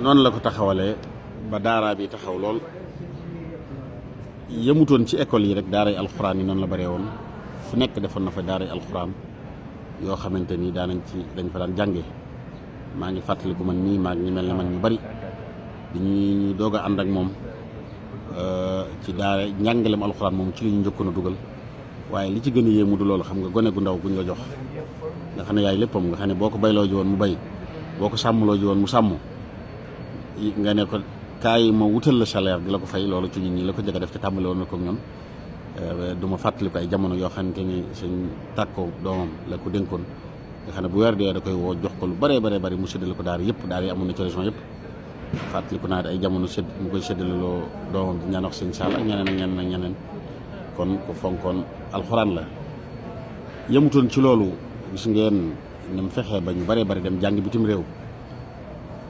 noonu la ko taxawalee ba daara bi taxaw lool yemutoon ci école yi rek daaray alxuraan yi noonu la bëree woon fu nekk defoon na fa daaray alxuraan yoo xamante ni dañ fa daan jànge maa ngi fàttaliku man nii maa ngi mel ne man ñu bari dañuy doog a ànd ak moom ci daara njàngalem alxuraan moom ci li ñu njëkkoon a dugal waaye li ci gën a yéemu du loolu xam nga gone gu ndaw guñ la jox nga xam ne yaay léppam nga xam ne boo ko bayloo ji woon mu bay boo ko sàmmloo ji woon mu sàmm nga ne ko kaay ma wutal la salaire di la ko fay loolu ci nit ñi la ko jëkk a def te tàmbale woon na ko ñoom du ma fàttali ko ay jamono yoo xamante ni sëñ tàkko doomam la ko dénkoon nga xam ne bu weer dee da koy woo jox ko lu bëree bari mu séddale ko daara yëpp daara yi amoon na ci région yëpp fàttaliku naa ay jamono mu koy séddaleloo doomam di ñaan wax sëñ Sall ak ñeneen kon ko fonkoon alxuraan la yemutoon ci loolu gis ngeen ni mu fexee ba ñu bëree bari dem jàng bitim réew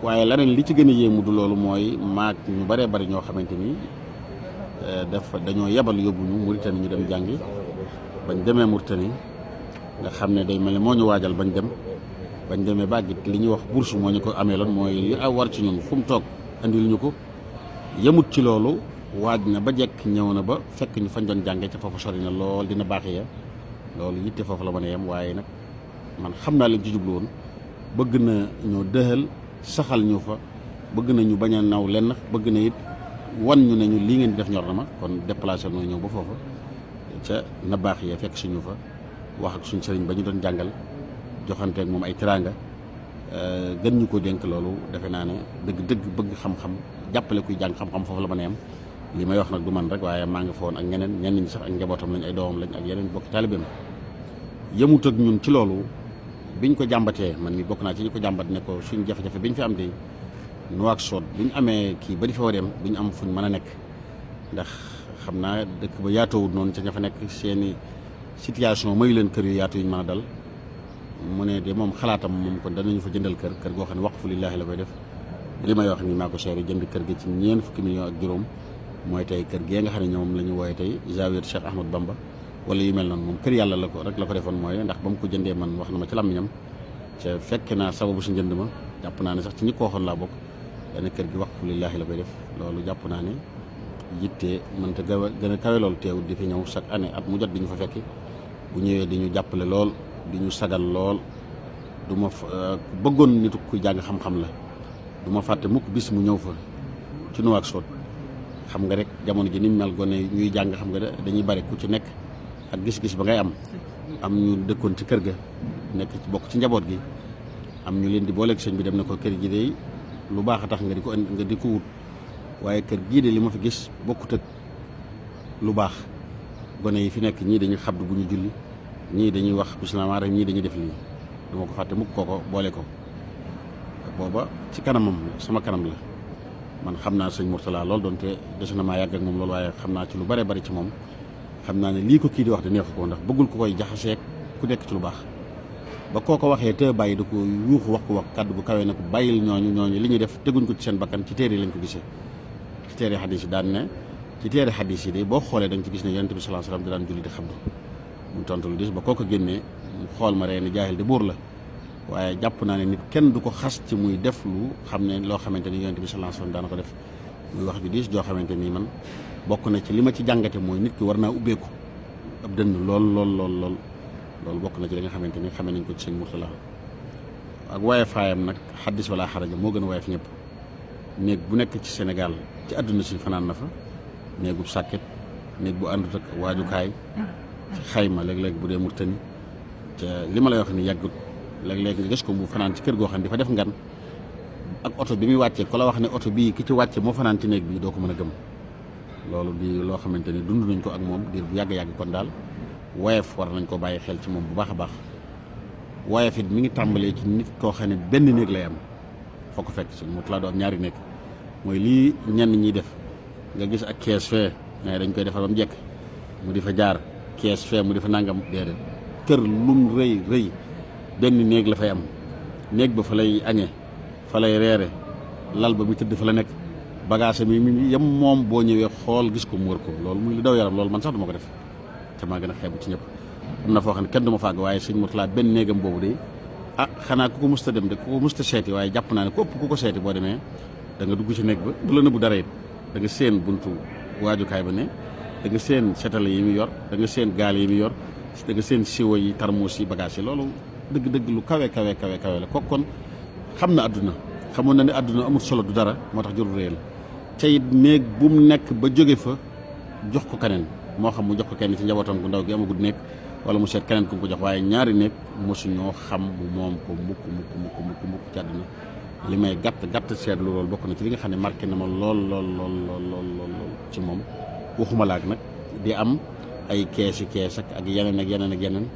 waaye leneen li ci gën a yéemu du loolu mooy maag ñu bëree bari ñoo xamante ni dañoo yebal yóbbu ñu Mauritanie ñu dem jàngi bañ demee Mauritanie nga xam ne day mel ne moo ñu waajal bañ demee bàggit li ñuy wax bourse moo ñu ko amee loon mooy li war ci ñun fu mu toog andil ñu ko yemut ci loolu waaj na ba jekk ñëw na ba fekk ñu fañ doon jànge ca foofu sori na lool dina baax ya loolu yitte foofu la mën a yem waaye nag man xam naa leen ci jublu woon bëgg na ñoo dëxal saxal ñu fa bëgg na ñu bañ a naw lenn bëgg na it wan ñu ne ñu lii ngeen di def ñor na ma kon déplacé mooy ñëw ba foofa ca na baax ya fekk suñu fa wax ak suñu sëriñ ba ñu doon jàngal joxanteeg moom ay teraanga gën ñu ko dénk loolu defe naa ne dëgg bëgg xam-xam jàppale kuy jàng xam-xam foofu la mën a yem li may wax nag du man rek waaye maa ngi fa woon ak ñeneen ñi sax ak njabootam lañ ay doomam lañ ak yeneen bokk taalibeem yemut ak ñun ci loolu biñ ko jàmbatee man mi bokk naa ci ñi ko jàmbat ne ko suñ jafe-jafe biñ fi am de Nouakchott buñ amee kii ba di fa war dem duñ am fuñ mën a nekk ndax xam naa dëkk ba yaatoowut noonu ca ña fa nekk seeni situation mayu leen kër yu yaatu yuñ mën a dal mu ne de moom xalaatam moom kon danañu fa jëndal kër goo xam ne waqfu lillaahi la koy def li may wax nii maa ko seeri jënd kër gi ci ñeent fukki millions ak juróom mooy tey kër gee nga xam ne ñoom la ñu wooye tey Zawiya Cheikh Ahmad Bamba wala yu mel noonu moom kër yàlla la ko defoon mooy ndax ba mu ko jëndee man wax na ma ci làmmiñam ca fekke naa sababu si njënd ma jàpp naa ne sax ci ñi ko waxoon laa bokk dana kër gi waqfu lillaahi la koy def loolu jàpp naa ne yitte mënta gën a kawe loolu teewul di fi ñëw chaque année at mu jot di ñu fa fekki bu ñëwee di ñu jàppale lool di ñu sagal lool du ma bëggoon nitu kuy jàng xam-xam la du ma fàtte mukk bis mu ñëw fa ci Nouakchott xam nga rek jamono ji niñ mel gone ñuy jàng xam nga dañuy bari ku ci nekk ak gis-gis ba ngay am ñu dëkkoon ci kër ga nekk ci bokk ci njaboot gi am ñu leen di booleeg sëñ bi dem na ko kër gi de lu baax a tax nga di ko wut waaye kër gii de li ma fi gis bokkut ak lu baax gone yi fi nekk ñii dañuy xabdu bu ñu julli ñii dañuy wax bismillah rek ñii dañuy def lii duma ko fàtte mukk kooko boole ko booba ci kanamam sama kanam la man xam naa sëñ Mourtala lool doonte des na maa yàgg ak moom loolu waaye xam naa ci lu bare bari ci moom xam naa ne lii ko kii di wax di neexu ko ndax bëggul ko koy jaxaseeg ku nekk ci lu baax ba koo ko waxee te bàyyi da ko yuuxu wax kàddu gu kawee na ko bàyyil ñooñu li ñuy def teguñ ko ci seen bakkan ci téere lañ ko gisee ci téere xadis yi daan ne ci téere xadis yi de boo xoolee da nga ci gis ne yonent bi sallallahu alayhi wasallam di daan julli di xabdu mu tontu lu dis ba koo ko génnee mu xool ma ree ne jaahil de buur la waaye jàpp naa ne nit kenn du ko xas ci muy def lu xam ne loo xamante ni yonent bi sallallahu alayhi wasallam daana ko def muy wax ju diis joo xamante ni man bokk na ci li ma ci jàngate mooy nit ki war naa ubbeeku ab dënn loolu bokk na ci li nga xamante ni xamee nañ ko ci sëñ Mourtala ak waaye faayam nag xaddis wala xaraja moo gën a waayef ñëpp néeg bu nekk ci Sénégal ci àdduna si fanaan na fa néegub sàkket néeg bu àndut ak waajukaay ci xayma léeg-léeg bu dee Mauritanie te li ma lay wax ni yàggut léeg-léeg nga gis ko mu fanaan ci kër goo xam ne di fa def ngan ak oto bi muy wàccee ku la wax ne oto bii ki ci wàcce moo fanaan ci néeg bi doo ko mën a gëm loolu di loo xamante ni dund nañ ko ak moom diir bu yàgg-yàgg kon daal woyef war nañ ko bàyyi xel ci moom bu baax a baax woyef it mi ngi tàmbalee ci nit koo xam ne benn néeg lay am foo ko fekk si Mourtala doo am ñaari néeg mooy lii ñenn ñiy def nga gis ak kees fee mais dañ koy defar ba mu jekk mu di fa jaar kees fee mu di fa nangam déedéet kër lum rëy benn néeg la fay am néeg ba fa lay añee fa lay reere lal ba mu tëdd fa la nekk bagage mi yem moom boo ñëwee xool gis ko mu wër ko loolu muy lu daw yaram loolu man sax du ma ko def te maa gën a xeebu ci ñëpp am na foo xam ne kenn du ma fàgg waaye sëñ Mourtala benn néegam boobu de xanaa ku ko musta dem de ku ko musta seeti waaye jàpp naa ne ku ëpp ku ko seeti boo demee da nga dugg ci néeg ba du la nëbbu dara it da nga seen buntu waajukaay ba ne da nga seen setale yi mu yor da nga seen gaal yi mu yor da nga seen siwo yi tarmuus yi bagage yi loolu dëgg-dëgg lu kawe la kooku kon xam na àdduna xamoon na ne àdduna amul solo du dara moo tax jërul réel ca it néeg bu mu nekk ba jóge fa jox ko keneen moo xam mu jox ko kenn ci njabootam gu ndaw gi amagul nekk wala mu seet keneen ku mu ko jox waaye ñaari néeg mosuñoo xam mu moom ko mukk ci àdduna li may gàtt seetlu loolu bokk na ci li nga xam ne marqué na ma lool ci moom waxuma laak nag di am ay kees ak yeneen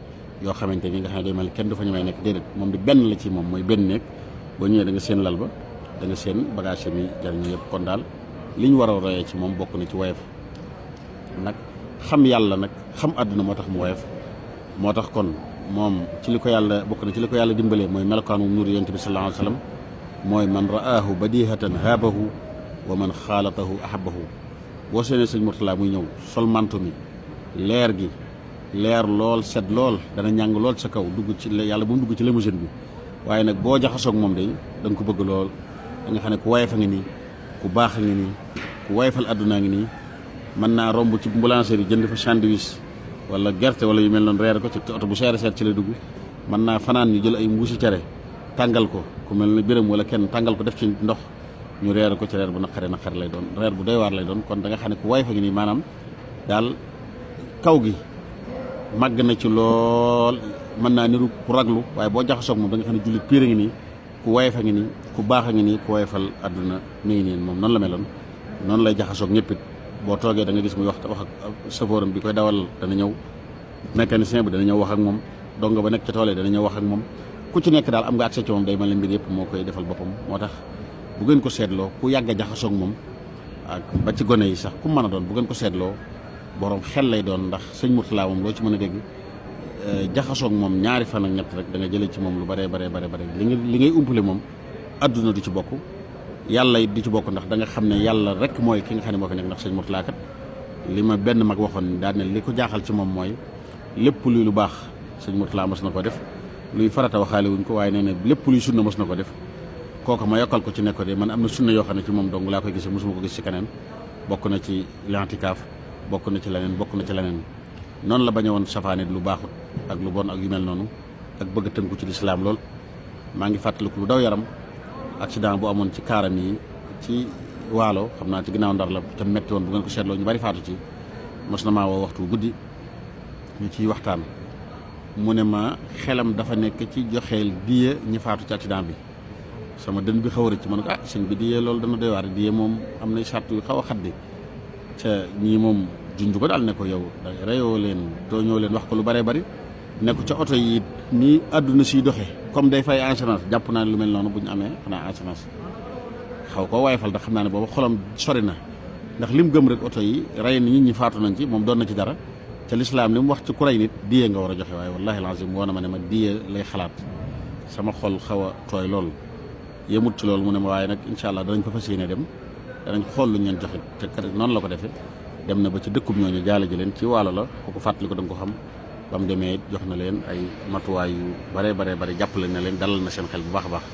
yoo xamante ni nga xam ne day mel kenn du fa ñemee nekk déedéet moom di benn la ci moom mooy benn néeg boo ñëwee da nga seen lal ba da nga seen bagage mi jariñu yëpp kon daal li ñu war a royee ci moom bokk na ci woyof nag xam yàlla nag xam àdduna moo tax mu woyof moo tax kon moom ci li ko yàlla bokk na ci li ko yàlla dimbalee mooy melokaanu nuuru yonent bi sallallahu alayhi wa sallam mooy man ra'aahu badihatan haabahu wa man xaalatahu ahabbahu boo seenee sëñ Mourtala muy ñëw sol manto mi leer gi leer lool set lool dana ñàng lool sa kaw dugg ci yàlla bu mu dugg ci limousine bi waaye nag boo jaxasoog moom day da nga ko bëgg lool da nga xam ne ku woyof a ngi nii ku baax a ngi nii ku woyofal àdduna ngi nii mën naa romb ci boulangerie jënd fa sandwich wala gerte wala yu mel noonu reer ko ci oto bu seer ci la dugg mën naa fanaan ñu jël ay mbuusi cere tàngal ko ku mel ne Biram wala kenn tàngal ko def ci ndox ñu reer ko ci reer bu naqare lay doon reer bu doy waar lay doon kon da nga xam ne ku woyof a ngi nii maanaam daal kaw gi màgg na ci lool mën naa niru ku raglu waaye boo jaxasoog moom da nga xam ne jullit piir a ngi nii ku woyof a ngi nii ku baax a ngi nii ku woyofal àdduna mi ngi nii moom noonu la meloon noonu lay jaxasoog ñëpp it boo toogee da nga gis muy wax ak chauffeur bi koy dawal dana ñëw mécanicien bi dana ñëw wax ak moom donga ba nekk ca tool yi dana ñëw wax ak moom ku ci nekk daal am nga accès ci moom day mel ne mbir yëpp moo koy defal boppam moo tax bu ngeen ko seetloo ku yàgg a jaxasoog moom ak ba ci gone yi sax ku mën a doon bu ngeen ko seetloo borom xel lay doon ndax sëñ Mourtala moom loo ci mën a dégg jaxasoog moom ñaari fan ak ñett rek da nga jëlee ci moom lu bare li ngay umpale moom adduna du ci bokk yàlla it du ci bokk ndax da nga xam ne yàlla rek mooy ki nga xam ne moo fi nekk ndax sëñ Mourtala kat li ma benn mag waxoon daal ne li ko jaaxal ci moom mooy lépp luy lu baax sëñ Mourtala mos na ko def luy farata waxaale wuñ ko waaye nee na lépp luy sunna mos na ko def kooku ma yokkal ko ci nekk de man am na sunna yoo xam ne ci moom dong laa koy gisee mosuma ko gis ci keneen bokk na ci l'intikaaf bokk na ci leneen noonu la bañ a woon safaanit lu baaxut ak lu bon ak yu mel noonu ak bëgg a tënku ci lislaam lool maa ngi fàttaliku lu daw yaram accident bu amoon ci kaaram yi ci waalo xam naa ci ginnaaw Ndar la te metti woon bu ngeen ko seetloo ñu bari faatu ci mos na maa woo waxtu guddi ñu ciy waxtaan mu ne ma xelam dafa nekk ci joxeel diye ñi faatu ci accident bi sama dën bi xaw a rëcc ma ne ko sëñ bi diye loolu dana doy waar diye moom am na sart yu xaw a xaddi ca ñii moom junj ko daal ne ko yow reyoo leen doo ñëw leen wax ko lu bëree bëri ne ko ca oto yi nii àdduna siy doxee comme day fay assurance jàpp naa ne lu mel noonu bu ñu amee xanaa assurance xaw ko waayfal ndax xam naa ne booba xolam sori na ndax lim gëm rek oto yi rey na nit ñi faatu nañ ci moom doon na ci dara ca lislaam li mu wax ci ku rey nit diye nga war a joxe waaye wallahi lazim woo na ma ne ma diye lay xalaat sama xol xaw a tooy lool yemut ci loolu mu ne ma waaye nag incha allah danañ ko fas yéene dem danañ xool lu ñu leen joxe te kat noonu la ko defee dem na ba ci dëkkub ñooñu jaale ji leen ci waalo la ko fàttali ko da nga ko xam ba mu demee jox na leen ay matuwaay yu bare jàppale na leen dalal na seen xel bu baax a baax